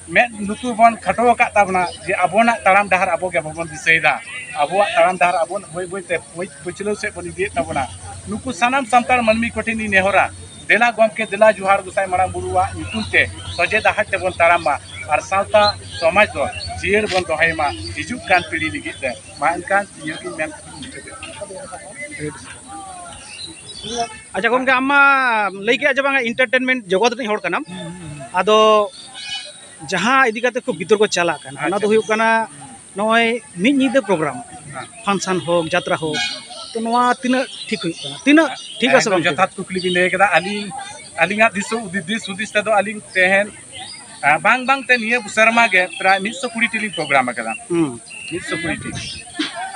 ᱢᱮᱫ ᱞᱩᱛᱩᱨ ᱵᱚᱱ ᱠᱷᱟᱴᱚ ᱟᱠᱟᱫ ᱛᱟᱵᱚᱱᱟ, ᱡᱮ ᱟᱵᱚᱱᱟᱜ ᱛᱟᱲᱟᱢ ᱰᱟᱦᱟᱨ ᱟᱵᱚ ᱜᱮ ᱵᱟᱵᱚᱱ ᱫᱤᱥᱟᱹᱭᱮᱫᱟ᱾ ᱟᱵᱚᱣᱟᱜ ᱛᱟᱲᱟᱢ ᱰᱟᱦᱟᱨ ᱟᱵᱚ ᱵᱟᱹᱭ ᱵᱟᱹᱭᱛᱮ ᱯᱟᱹᱪ-, ᱯᱟᱹᱪᱷᱞᱟᱹᱣ ᱥᱮᱫ ᱵᱚᱱ ᱤᱫᱤᱭᱮᱫ ᱛᱟᱵᱚᱱᱟ᱾ ᱱᱩᱠᱩ ᱥᱟᱱᱟᱢ ᱥᱟᱱᱛᱟᱲ ᱢᱟᱹᱱᱢᱤ ᱠᱚᱴᱷᱮᱱ ᱤᱧ ᱱᱮᱦᱚᱨᱟ, ᱫᱮᱞᱟ ᱜᱚᱢᱠᱮ, ᱫᱮᱞᱟ ᱡᱚᱦᱟᱨ ᱜᱚᱸᱥᱟᱭ ᱢᱟᱨᱟᱝ ᱵᱩᱨᱩᱣᱟᱜ ᱧᱩᱛᱩᱢ ᱛᱮ ᱥᱚᱡᱷᱮ ᱰᱟᱦᱟᱨ ᱛᱮᱵᱚᱱ ᱛᱟᱲᱟᱢ ᱢᱟ, ᱟᱨ ᱥᱟᱶᱛᱟ ᱥᱚᱢᱟᱡᱽ ᱫᱚ ᱡᱤᱭᱟᱹᱲ ᱵᱚᱱ ᱫᱚᱦᱚᱭ ᱢᱟ ᱦᱤᱡᱩᱜ ᱠᱟᱱ ᱯᱤᱲᱦᱤ ᱞᱟᱹᱜᱤᱫ ᱛᱮ᱾ ᱢᱟ ᱮᱱᱠᱷᱟᱱ ᱱᱤᱭᱟᱹ ᱜᱤᱧ ᱢᱮᱱ ᱠᱟᱛᱮᱧ ᱢᱩᱪᱟᱹᱫᱮᱫᱼᱟ᱾ ᱟᱪᱪᱷᱟ ᱜᱚᱢᱠᱮ, ᱟᱢ ᱢᱟ ᱞᱟᱹᱭ ᱠᱮᱫᱼᱟ ᱡᱮ ᱵᱟᱝᱟ entertainment ᱡᱚᱜᱚᱛ ᱨᱤᱱᱤᱡ ᱦᱚᱲ ᱠᱟᱱᱟᱢ, ᱟᱫᱚ ᱡᱟᱦᱟᱸ ᱤᱫᱤ ᱠᱟᱛᱮ ᱠᱷᱩᱵ ᱵᱤᱛᱚᱨᱠᱚ ᱪᱟᱞᱟᱜ ᱠᱟᱱᱟ, ᱚᱱᱟ ᱫᱚ ᱟᱪᱪᱷᱟ᱾ ᱦᱩᱭᱩᱜ ᱠᱟᱱᱟ ᱱᱚᱜᱼᱚᱭ ᱢᱤᱫ ᱧᱤᱫᱟᱹ ᱯᱨᱳᱜᱨᱟᱢ, ᱦᱮᱸ᱾ ᱯᱷᱟᱱᱥᱟᱱ ᱦᱳᱠ, ᱡᱟᱛᱨᱟ ᱦᱳᱠ, ᱛᱚ ᱱᱚᱣᱟ ᱛᱤᱱᱟᱹᱜ ᱴᱷᱤᱠ ᱦᱩᱭᱩᱜ ᱠᱟᱱᱟ, ᱛᱤᱱᱟᱹᱜ ᱴᱷᱤᱠ ᱟᱥᱮ ᱮᱠᱫᱚᱢ ᱵᱟᱝ ᱴᱷᱤᱠ? ᱡᱚᱛᱷᱟᱛ ᱠᱩᱠᱞᱤ ᱵᱤᱱ ᱞᱟᱹᱭ ᱠᱮᱫᱟ᱾ ᱟᱹᱞᱤᱧ, ᱟᱹᱞᱤᱧᱟᱜ ᱫᱤᱥ ᱦᱩᱫᱤᱥ, ᱫᱤᱥ ᱦᱩᱫᱤᱥ ᱛᱮᱫᱚ ᱟᱹᱞᱤᱧ ᱛᱮᱦᱮᱧ, ᱟᱨ ᱵᱟᱝ ᱵᱟᱝᱛᱮ ᱱᱤᱭᱟᱹ ᱥᱮᱨᱢᱟ ᱜᱮ ᱯᱨᱟᱭ ᱢᱤᱫᱥᱚ ᱠᱩᱲᱤ ᱴᱤ ᱞᱤᱧ ᱯᱨᱳᱜᱨᱟᱢ ᱟᱠᱟᱫᱟ᱾ ᱦᱩᱸ᱾ ᱢᱤᱫᱥᱚ ᱠᱩᱲᱤ ᱴᱤ᱾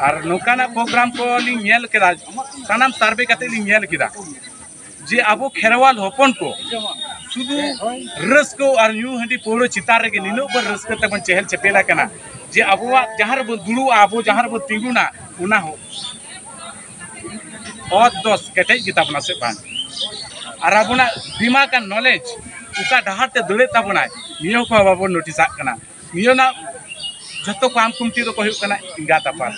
ᱟᱨ ᱱᱚᱝᱠᱟᱱᱟᱜ ᱯᱨᱳᱜᱨᱟᱢ ᱠᱚ ᱞᱤᱧ ᱧᱮᱞ ᱠᱮᱫᱟ, ᱥᱟᱱᱟᱢ ᱥᱟᱨᱵᱷᱮ ᱠᱟᱛᱮ ᱞᱤᱧ ᱧᱮᱞ ᱠᱮᱫᱟ ᱡᱮ ᱟᱵᱚ ᱠᱷᱮᱨᱣᱟᱞ ᱦᱚᱯᱚᱱ ᱠᱚ ᱥᱩᱫᱷᱩ ᱨᱟᱹᱥᱠᱟᱹ ᱟᱨ ᱧᱩ ᱦᱟᱺᱰᱤ ᱯᱟᱹᱣᱨᱟᱹ ᱪᱮᱛᱟᱱ ᱨᱮᱜᱮ ᱱᱤᱱᱟᱹᱜ ᱵᱚᱱ ᱨᱟᱹᱥᱠᱟᱹ ᱛᱮᱵᱚᱱ ᱪᱮᱦᱮᱞ ᱪᱮᱯᱮᱞ ᱟᱠᱟᱱᱟ, ᱡᱮ ᱟᱵᱚᱣᱟᱜ ᱡᱟᱦᱟᱸ ᱨᱮᱵᱚᱱ ᱫᱩᱲᱩᱵᱼᱟ, ᱟᱵᱚ ᱡᱟᱦᱟᱸ ᱨᱮᱵᱚᱱ ᱛᱤᱸᱜᱩᱱᱟ, ᱚᱱᱟ ᱦᱚᱸ ᱚᱛ ᱫᱚ ᱠᱮᱴᱮᱡ ᱜᱮᱛᱟ ᱵᱚᱱᱟ ᱥᱮ ᱵᱟᱝ? ᱟᱨ ᱟᱵᱚᱱᱟᱜ ᱫᱤᱢᱟᱜᱽ ᱟᱨ ᱱᱚᱞᱮᱡᱽ ᱚᱠᱟ ᱰᱟᱦᱟᱨ ᱛᱮ ᱫᱟᱹᱲᱮᱫ ᱛᱟᱵᱚᱱᱟᱭ, ᱱᱤᱭᱟᱹ ᱠᱚᱦᱚᱸ ᱵᱟᱵᱚᱱ ᱱᱳᱴᱤᱥᱟᱜ ᱠᱟᱱᱟ᱾ ᱱᱤᱭᱟᱹ ᱨᱮᱱᱟᱜ ᱡᱷᱚᱛᱚ ᱠᱟᱢ ᱠᱩᱢᱛᱤ ᱫᱚᱠᱚ ᱦᱩᱭᱩᱜ ᱠᱟᱱᱟ ᱮᱸᱜᱟᱛ ᱟᱯᱟᱛ᱾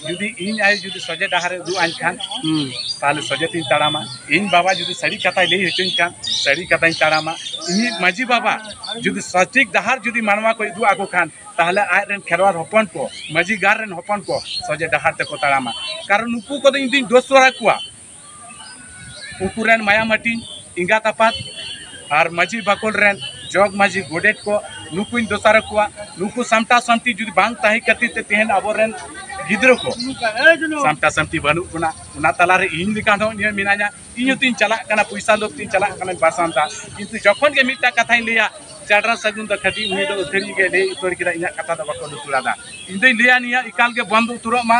ᱡᱩᱫᱤ ᱤᱧ ᱟᱭᱳ ᱡᱩᱫᱤ ᱥᱚᱡᱷᱮ ᱰᱟᱦᱟᱨᱮ ᱩᱫᱩᱜ ᱟᱹᱧ ᱠᱷᱟᱱ, ᱦᱩᱸ᱾ ᱛᱟᱦᱚᱞᱮ ᱥᱚᱡᱷᱮ ᱛᱤᱧ ᱛᱟᱲᱟᱢᱟ᱾ ᱤᱧ ᱵᱟᱵᱟ ᱡᱩᱫᱤ ᱥᱟᱹᱨᱤ ᱠᱟᱛᱷᱟᱭ ᱞᱟᱹᱭ ᱦᱚᱪᱚᱧ ᱠᱷᱟᱱ, ᱥᱟᱹᱨᱤ ᱠᱟᱛᱷᱟᱧ ᱛᱟᱲᱟᱢᱟ᱾ ᱤᱧᱤᱡ ᱢᱟᱹᱡᱷᱤ ᱵᱟᱵᱟ ᱡᱩᱫᱤ ᱥᱚᱴᱷᱤᱠ ᱰᱟᱦᱟᱨ ᱡᱩᱫᱤ ᱢᱟᱱᱣᱟ ᱠᱚ ᱩᱫᱩᱜ ᱟᱠᱚ ᱠᱷᱟᱱ, ᱛᱟᱦᱚᱞᱮ ᱟᱡ ᱨᱮᱱ ᱠᱷᱮᱨᱣᱟᱲ ᱦᱚᱯᱚᱱ ᱠᱚ, ᱢᱟᱹᱡᱷᱤ ᱜᱟᱲ ᱨᱮᱱ ᱦᱚᱯᱚᱱ ᱠᱚ ᱥᱚᱡᱷᱮ ᱰᱟᱦᱟᱨ ᱛᱮᱠᱚ ᱛᱟᱲᱟᱢᱟ᱾ ᱠᱟᱨᱚᱱ ᱱᱩᱠᱩ ᱠᱚᱫᱚ ᱤᱧ ᱫᱩᱧ ᱫᱳᱥ ᱟᱠᱚᱣᱟ᱾ ᱩᱱᱠᱩ ᱨᱮᱱ ᱢᱟᱭᱟᱢ ᱦᱟᱹᱴᱤᱧ ᱮᱸᱜᱟᱛ ᱟᱯᱟᱛ ᱟᱨ ᱢᱟᱹᱡᱷᱤ ᱵᱟᱠᱷᱳᱞ ᱨᱮᱱ ᱡᱚᱜᱽ ᱢᱟᱹᱡᱷᱤ ᱜᱚᱰᱮᱛ ᱠᱚ, ᱱᱩᱠᱩᱧ ᱫᱚᱥᱟᱨ ᱟᱠᱚᱣᱟ᱾ ᱱᱩᱠᱩ ᱥᱟᱢᱴᱟᱣ ᱥᱟᱢᱴᱤ ᱡᱩᱫᱤ ᱵᱟᱝ ᱛᱟᱦᱮᱸ ᱠᱷᱟᱹᱛᱤᱨ ᱛᱮ ᱛᱮᱦᱮᱧ ᱟᱵᱚᱨᱮᱱ ᱜᱤᱫᱽᱨᱟᱹ ᱠᱚ ᱥᱟᱢᱴᱟᱣ ᱥᱟᱢᱴᱤ ᱵᱟᱹᱱᱩᱜ ᱵᱚᱱᱟ᱾ ᱚᱱᱟ ᱛᱟᱞᱟᱨᱮ ᱤᱧ ᱞᱮᱠᱟ ᱦᱚᱸ ᱱᱤᱭᱟᱹ ᱢᱮᱱᱟᱧᱟ, ᱤᱧ ᱦᱚᱸᱛᱚᱧ ᱪᱟᱞᱟᱜ ᱠᱟᱱᱟ, ᱯᱚᱭᱥᱟ ᱞᱳᱵᱷ ᱛᱤᱧ ᱪᱟᱞᱟᱜ ᱠᱟᱱᱟ, ᱵᱟᱥᱟᱱᱫᱟ᱾ ᱠᱤᱱᱛᱩ ᱡᱚᱠᱷᱚᱱ ᱜᱮ ᱢᱤᱫᱴᱟᱝ ᱠᱟᱛᱷᱟᱧ ᱞᱟᱹᱭᱟ, ᱪᱟᱰᱨᱟ ᱥᱟᱹᱜᱩᱱ ᱫᱚ ᱠᱷᱟᱹᱴᱤ, ᱩᱱᱤ ᱫᱚ ᱟᱹᱛᱷᱟᱹᱲᱤ ᱜᱮ ᱞᱟᱹᱭ ᱩᱛᱟᱹᱨ ᱠᱮᱫᱟ, ᱤᱧᱟᱹᱜ ᱠᱟᱛᱷᱟ ᱫᱚ ᱵᱟᱠᱚ ᱞᱩᱛᱩᱨ ᱟᱫᱟ᱾ ᱤᱧ ᱫᱚᱧ ᱞᱟᱹᱭᱟ ᱱᱤᱭᱟᱹ ᱮᱠᱟᱞ ᱜᱮ ᱵᱚᱱᱫ ᱩᱛᱟᱹᱨᱚᱜ ᱢᱟ᱾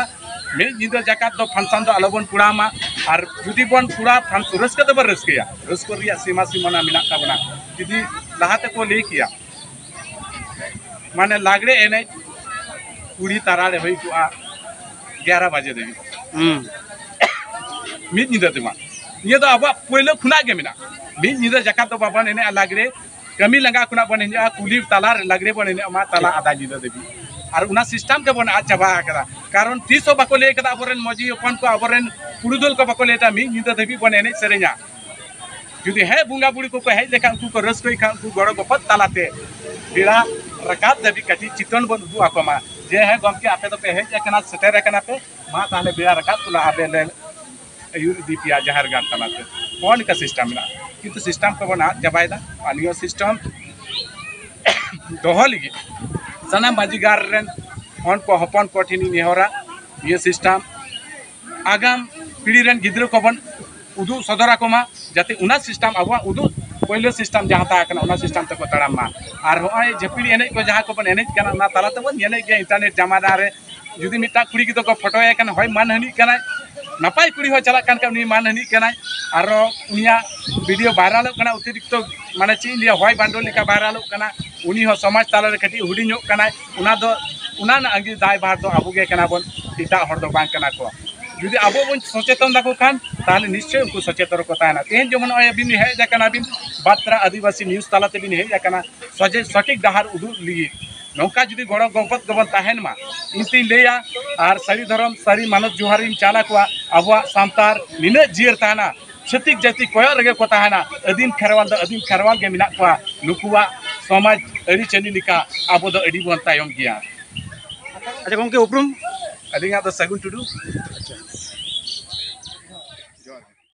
ᱢᱤᱫ ᱧᱤᱫᱟᱹ ᱡᱟᱠᱟᱛ ᱫᱚ function ᱫᱚ ᱟᱞᱚᱵᱚᱱ ᱠᱚᱨᱟᱣ ᱢᱟ᱾ ᱟᱨ ᱡᱩᱫᱤ ᱵᱚᱱ ᱠᱚᱨᱟᱣ function, ᱨᱟᱹᱥᱠᱟᱹ ᱫᱚᱵᱚᱱ ᱨᱟᱹᱥᱠᱟᱹᱭᱟ, ᱨᱟᱹᱥᱠᱟᱹ ᱨᱮᱭᱟᱜ ᱥᱤᱢᱟ ᱥᱤᱢᱟᱹᱱᱟ ᱢᱮᱱᱟᱜ ᱛᱟᱵᱚᱱᱟ᱾ ᱡᱩᱫᱤ ᱞᱟᱦᱟ ᱛᱮᱠᱚ ᱞᱟᱹᱭ ᱠᱮᱭᱟ, ᱢᱟᱱᱮ ᱞᱟᱜᱽᱲᱮ ᱮᱱᱮᱡ ᱠᱩᱲᱤ ᱛᱟᱨᱟᱲᱮ ᱦᱩᱭ ᱠᱚᱜᱼᱟ ᱮᱜᱟᱨᱚ ᱵᱟᱡᱮ ᱫᱷᱟᱹᱵᱤᱡ᱾ ᱦᱩᱸ᱾ ᱢᱤᱫ ᱧᱤᱫᱟᱹ ᱛᱮᱢᱟ᱾ ᱱᱤᱭᱟᱹ ᱫᱚ ᱟᱵᱚᱣᱟᱜ ᱯᱳᱭᱞᱳ ᱠᱷᱚᱱᱟᱜ ᱜᱮ ᱢᱮᱱᱟᱜᱼᱟ᱾ ᱢᱤᱫ ᱧᱤᱫᱟᱹ ᱡᱟᱠᱟᱛ ᱫᱚ ᱵᱟᱵᱚᱱ ᱮᱱᱮᱡᱼᱟ ᱞᱟᱜᱽᱲᱮ, ᱠᱟᱹᱢᱤ ᱞᱟᱸᱜᱟ ᱠᱷᱚᱱᱟᱜ ᱵᱚᱱ ᱮᱱᱮᱡᱼᱟ, ᱠᱩᱞᱦᱤ ᱛᱟᱞᱟ ᱨᱮ ᱞᱟᱜᱽᱲᱮ ᱵᱚᱱ ᱮᱱᱮᱡ ᱢᱟ ᱛᱟᱞᱟ ᱟᱫᱷᱟ ᱧᱤᱫᱟᱹ ᱫᱷᱟᱹᱵᱤᱡ᱾ ᱟᱨ ᱚᱱᱟ system ᱜᱮᱵᱚᱱ ᱟᱫ ᱪᱟᱵᱟ ᱟᱠᱟᱫᱟ᱾ ᱠᱟᱨᱚᱱ ᱛᱤᱥ ᱦᱚᱸ ᱵᱟᱠᱚ ᱞᱟᱹᱭ ᱠᱟᱫᱟ ᱟᱵᱚᱨᱮᱱ ᱢᱟᱹᱡᱷᱤ ᱦᱚᱯᱚᱱ ᱠᱚ, ᱟᱵᱚᱨᱮᱱ ᱯᱩᱨᱩᱫᱷᱩᱞ ᱠᱚ ᱵᱟᱠᱚ ᱞᱟᱹᱭ ᱠᱟᱫᱟ ᱢᱤᱫ ᱧᱤᱫᱟᱹ ᱫᱷᱟᱹᱵᱤᱡ ᱵᱚᱱ ᱮᱱᱮᱡ ᱥᱮᱨᱮᱧᱟ᱾ ᱡᱩᱫᱤ ᱦᱮᱸ ᱵᱚᱸᱜᱟ ᱵᱩᱲᱤ ᱠᱚᱠᱚ ᱦᱮᱡ ᱞᱮᱠᱷᱟᱱ, ᱩᱱᱠᱩ ᱠᱚ ᱨᱟᱹᱥᱠᱟᱹᱭ ᱠᱷᱟᱱ, ᱩᱱᱠᱩ ᱜᱚᱲᱚ ᱜᱚᱯᱚᱲ ᱛᱟᱞᱟᱛᱮ ᱵᱮᱲᱟ ᱨᱟᱠᱟᱵ ᱫᱷᱟᱹᱵᱤᱡ ᱠᱟᱹᱴᱤᱡ ᱪᱤᱛᱚᱱ ᱵᱚᱱ ᱩᱫᱩᱜ ᱟᱠᱚ ᱢᱟ, ᱡᱮ ᱦᱮᱸ ᱜᱚᱢᱠᱮ, ᱟᱯᱮ ᱫᱚᱯᱮ ᱦᱮᱡ ᱟᱠᱟᱱᱟ, ᱥᱮᱴᱮᱨ ᱟᱠᱟᱱᱟ ᱯᱮ, ᱢᱟ ᱛᱟᱦᱞᱮ ᱵᱮᱲᱟ ᱨᱟᱠᱟᱵ ᱛᱚᱞᱟ ᱟᱯᱮ ᱞᱮ ᱟᱹᱭᱩᱨ ᱤᱫᱤ ᱯᱮᱭᱟ ᱡᱟᱦᱮᱨ ᱜᱟᱲ ᱛᱟᱞᱟᱛᱮ᱾ ᱱᱚᱜᱼᱚ ᱱᱚᱝᱠᱟ system ᱢᱮᱱᱟᱜᱼᱟ, ᱠᱤᱱᱛᱩ system ᱠᱚᱵᱚᱱ ᱟᱫ ᱪᱟᱵᱟᱭᱮᱫᱟ᱾ ᱟᱨ ᱱᱤᱭᱟᱹ system ᱫᱚᱦᱚ ᱞᱟᱹᱜᱤᱫ ᱥᱟᱱᱟᱢ ᱢᱟᱹᱡᱷᱤ ᱜᱟᱲ ᱨᱮᱱ ᱦᱚᱱ ᱠᱚ, ᱦᱚᱯᱚᱱ ᱠᱚ ᱴᱷᱮᱱᱤᱧ ᱱᱮᱦᱚᱨᱟ, ᱱᱤᱭᱟᱹ system ᱟᱜᱟᱢ ᱯᱤᱲᱦᱤ ᱨᱮᱱ ᱜᱤᱫᱽᱨᱟᱹ ᱠᱚᱵᱚᱱ ᱩᱫᱩᱜ ᱥᱚᱫᱚᱨ ᱟᱠᱚ ᱢᱟ, ᱡᱟᱛᱮ ᱚᱱᱟ system, ᱟᱵᱚᱣᱟᱜ ᱩᱫᱩᱜ ᱯᱳᱭᱞᱳ system ᱡᱟᱦᱟᱸ ᱛᱟᱦᱮᱸ ᱠᱟᱱᱟ, ᱚᱱᱟ system ᱛᱮᱠᱚ ᱛᱟᱲᱟᱢ ᱢᱟ᱾ ᱟᱨ ᱦᱚᱸᱜᱼᱚᱭ ᱡᱷᱟᱹᱯᱤᱲ ᱮᱱᱮᱡ ᱠᱚ ᱡᱟᱦᱟᱸ ᱠᱚᱵᱚᱱ ᱮᱱᱮᱡ ᱠᱟᱱᱟ, ᱚᱱᱟ ᱛᱟᱞᱟ ᱛᱮᱵᱚᱱ ᱧᱮᱞᱮᱫ ᱜᱮᱭᱟ internet ᱡᱟᱢᱟᱱᱟ ᱨᱮ᱾ ᱡᱩᱫᱤ ᱢᱤᱫᱴᱟᱝ ᱠᱩᱲᱤ ᱜᱤᱫᱽᱨᱟᱹ ᱠᱚ ᱯᱷᱳᱴᱳᱭᱮ ᱠᱟᱱᱟ, ᱦᱳᱭ ᱢᱟᱱᱦᱟᱹᱱᱤᱜ ᱠᱟᱱᱟᱭ, ᱱᱟᱯᱟᱭ ᱠᱩᱲᱤ ᱦᱚᱸ ᱪᱟᱞᱟᱜ ᱠᱟᱱ ᱠᱷᱟᱱ ᱩᱱᱤ ᱢᱟᱱᱦᱟᱹᱱᱤᱜ ᱠᱟᱱᱟᱭ, ᱟᱨᱚ ᱩᱱᱤᱭᱟᱜ video ᱵᱷᱟᱭᱨᱟᱞᱚᱜ ᱠᱟᱱᱟ, ᱚᱛᱤᱨᱤᱠᱛᱚ, ᱢᱟᱱᱮ ᱪᱮᱫ ᱤᱧ ᱞᱟᱹᱭᱟ, ᱦᱚᱭ ᱵᱟᱱᱰᱳ ᱞᱮᱠᱟ ᱵᱷᱟᱭᱨᱟᱞᱚᱜ ᱠᱟᱱᱟ᱾ ᱩᱱᱤ ᱦᱚᱸ ᱥᱚᱢᱟᱡᱽ ᱛᱟᱞᱟᱨᱮ ᱠᱟᱹᱴᱤᱡ ᱦᱩᱰᱤᱧᱚᱜ ᱠᱟᱱᱟᱭ, ᱚᱱᱟ ᱫᱚ, ᱚᱱᱟ ᱨᱮᱱᱟᱜ ᱟᱹᱜᱤᱞ ᱫᱟᱭᱵᱷᱟᱨ ᱫᱚ ᱟᱵᱚ ᱜᱮ ᱠᱟᱱᱟ ᱵᱚᱱ, ᱮᱴᱟᱜ ᱦᱚᱲ ᱫᱚ ᱵᱟᱝ ᱠᱟᱱᱟ ᱠᱚ᱾ ᱡᱩᱫᱤ ᱟᱵᱚ ᱵᱚᱱ ᱥᱚᱪᱮᱛᱚᱱ ᱫᱟᱠᱚ ᱠᱷᱟᱱ, ᱛᱟᱦᱚᱞᱮ ᱱᱤᱥᱪᱚᱭ ᱩᱱᱠᱩ ᱥᱚᱪᱮᱛᱚᱱ ᱨᱮᱠᱚ ᱛᱟᱦᱮᱱᱟ᱾ ᱛᱮᱦᱮᱧ ᱡᱮᱢᱚᱱ ᱱᱚᱜᱼᱚᱭ ᱟᱹᱵᱤᱱ ᱦᱮᱡ ᱟᱠᱟᱱᱟ ᱵᱤᱱ, ᱵᱟᱛᱨᱟ ᱟᱹᱫᱤᱵᱟᱹᱥᱤ news ᱛᱟᱞᱟ ᱛᱮᱵᱤᱱ ᱦᱮᱡ ᱟᱠᱟᱱᱟ, ᱥᱚᱡᱷᱮ ᱥᱚᱴᱷᱤᱠ ᱰᱟᱦᱟᱨ ᱩᱫᱩᱜ ᱞᱟᱹᱜᱤᱫ᱾ ᱱᱚᱝᱠᱟ ᱡᱩᱫᱤ ᱜᱚᱲᱚ ᱜᱚᱯᱚᱲ ᱜᱮᱵᱚᱱ ᱛᱟᱦᱮᱱ ᱢᱟ, ᱤᱧ ᱛᱤᱧ ᱞᱟᱹᱭᱟ, ᱟᱨ ᱥᱟᱹᱨᱤ ᱫᱷᱚᱨᱚᱢ ᱥᱟᱹᱨᱤ ᱢᱟᱱᱚᱛ ᱡᱚᱦᱟᱨᱤᱧ ᱪᱟᱞ ᱟᱠᱚᱣᱟ᱾ ᱟᱵᱚᱣᱟᱜ ᱥᱟᱱᱛᱟᱲ ᱱᱤᱱᱟᱹᱜ ᱡᱤᱭᱟᱹᱲ ᱛᱟᱦᱮᱱᱟ, ᱪᱷᱟᱹᱛᱤᱠ ᱡᱟᱹᱛᱤ ᱠᱚᱭᱚᱜ ᱨᱮᱜᱮ ᱠᱚ ᱛᱟᱦᱮᱱᱟ᱾ ᱟᱹᱫᱤᱢ ᱠᱷᱮᱨᱣᱟᱞ ᱫᱚ ᱟᱹᱫᱤᱢ ᱠᱷᱮᱨᱣᱟᱞ ᱜᱮ ᱢᱮᱱᱟᱜ ᱠᱚᱣᱟ᱾ ᱱᱩᱠᱩᱣᱟᱜ ᱥᱚᱢᱟᱡᱽ ᱟᱹᱨᱤᱪᱟᱹᱞᱤ ᱞᱮᱠᱟ ᱟᱵᱚ ᱫᱚ ᱟᱹᱰᱤ ᱵᱚᱱ ᱛᱟᱭᱚᱢ ᱜᱮᱭᱟ᱾ ᱟᱪᱪᱷᱟ ᱜᱚᱢᱠᱮ, ᱩᱯᱨᱩᱢ? ᱟᱹᱞᱤᱧᱟᱜ ᱫᱚ ᱥᱟᱹᱜᱩᱱ ᱴᱩᱰᱩ᱾ ᱟᱪᱪᱷᱟ,